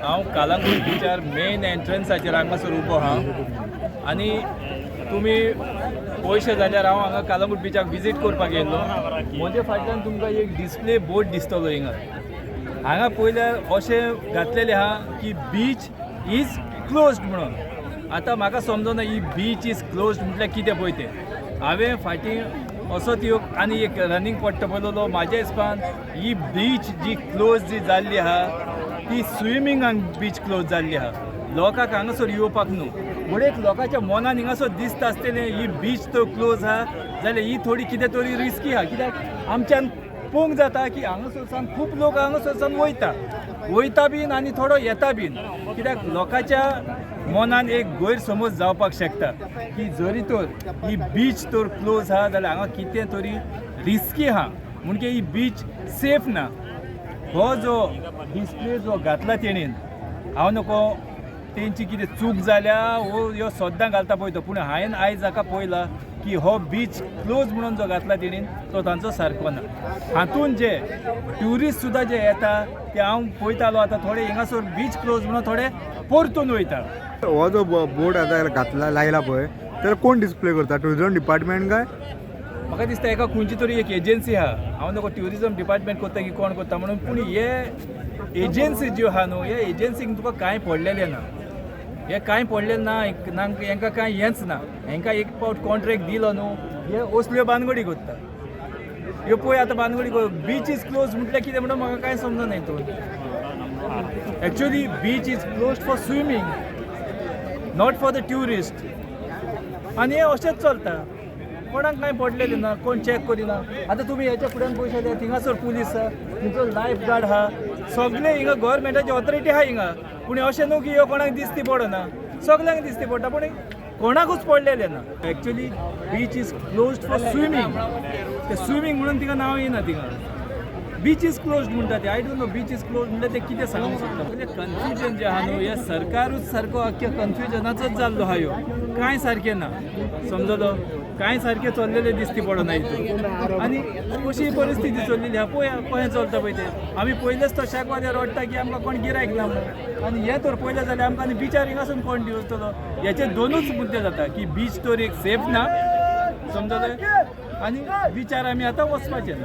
हांव कालांगूट बिचार मेन एंट्रन्साचेर हांगासर उबो आहा आनी तुमी पळयशे जाल्यार हांव हांगा कालांगूट बिचाक विजीट करपाक येयल्लो. म्हजे फाटल्यान तुमकां एक डिस्प्ले बोर्ड दिसतलो. हिंगा हांगा पळयल्यार अशें घातलेलें आहा की बीच is closed म्हणून. आतां म्हाका समजना ही बीच is closed म्हटल्यार कितें पळय तें. हांवें फाटीं असोच एक आनी एक रनींग पडटा पळयलो. म्हाज्या हिसपान ही बीच जी क्लोज जी जाल्ली आहा ती स्विमिंगाक बीच क्लोज जाल्ली आहा, लोकांक हांगासर येवपाक न्हू. म्हणून लोकांच्या मनान हिंगासर दिसता आसतलें ही बीच तर क्लोज आहा जाल्यार ही थोडी कितें तरी रिस्की आहा, कित्याक आमच्यान पळोवंक जाता की हांगासर सावन खूब लोक हांगासर सावन वयता वयता बीन आनी थोडो येता बीन. कित्याक लोकांच्या मनान एक गैरसमज जावपाक शकता की जरी तर ही बीच तर क्लोज आहा जाल्यार हांगा कितें तरी रिस्की आहा, म्हणजे ही बीच सेफ ना. हो जो डिस्प्ले जो घातला तेणेन, हांव नको तेंची कितें चूक जाल्या वो ह्यो सद्दां घालता पळय तो, पूण हांवें आयज हाका पळयला की हो बीच क्लोज म्हणून जो घातला तेणेन तो तांचो सारको ना. हातून जे ट्युरिस्ट सुद्दां जे येता ते हांव पळयतालो, आतां थोडे हिंगासर बीच क्लोज म्हणून थोडे परतून वयता. हो जो बोर्ड आतां घातला लायला पळय, तर कोण डिस्प्ले करता? टुरिझम डिपार्टमेंट काय? म्हाका दिसता एका खंयची तरी एक एजन्सी आहा. हांव नको ट्युरिजम डिपार्टमेंट करता की कोण करता म्हणून, पूण हे एजन्सी ज्यो आहा न्हू, हे एजन्सीक तुका कांय पडलेलें ना. हे कांय पडलेलें ना ना, हेंकां कांय हेंच ना. हेंकां एक फावट कॉन्ट्रॅक्ट दिलो न्हू, हे असल्यो बानगडी करता. ह्यो पळय आतां बानगडी, बीच is close म्हटल्यार कितें म्हणून म्हाका कांय समजना हितून. Actually beach is closed for swimming, not for the tourist. आनी हें अशेंच चलता, कोणाक कांय पडलेलें ना, कोण चॅक करिना. आतां तुमी हेच्या फुड्यान पळयशात जाल्यार थिंगासर पुलीस आहा, थिंगसर लायफ गार्ड आहा, सगळे हिंगा गव्हर्मेंटाची ऑथॉरिटी आहा हिंगा. पूण अशें न्हू की ह्यो कोणाक दिसती पडना, सगल्यांक दिसती पडटा, पूण कोणाकूच पडलेलें ना. Actually beach is closed for swimming, ते स्विमींग म्हणून थिंगा नांव येना. थिंगा बीच is closed म्हणटा ते. I don't know beach is close म्हणल्यार ते कितें सांगूंक सोदता. म्हणजे कन्फ्युजन जें आहा न्हू, हें सरकारूच सारको अख्ख्या कन्फ्युजनाचोच जाल्लो आहा. ह्यो कांय सारकें ना, समजलो? कांय सारकें चल्लेलें दिसती पडना हितून. आनी अशी परिस्थिती चल्लेली आहा. पळया कशें चलता पळय तें. आमी पयलेच तो शाकवाद्यार रडटा की आमकां कोण गिरायक ना म्हणून, आनी हें तर पळयलें जाल्यार आमकां आनी बिचार हिंगासून कोण दिवतलो? हेचे दोनूच मुद्दे जाता की बीच तर एक सेफ ना, समजलें? आनी बिचार आमी आतां वचपाचें ना.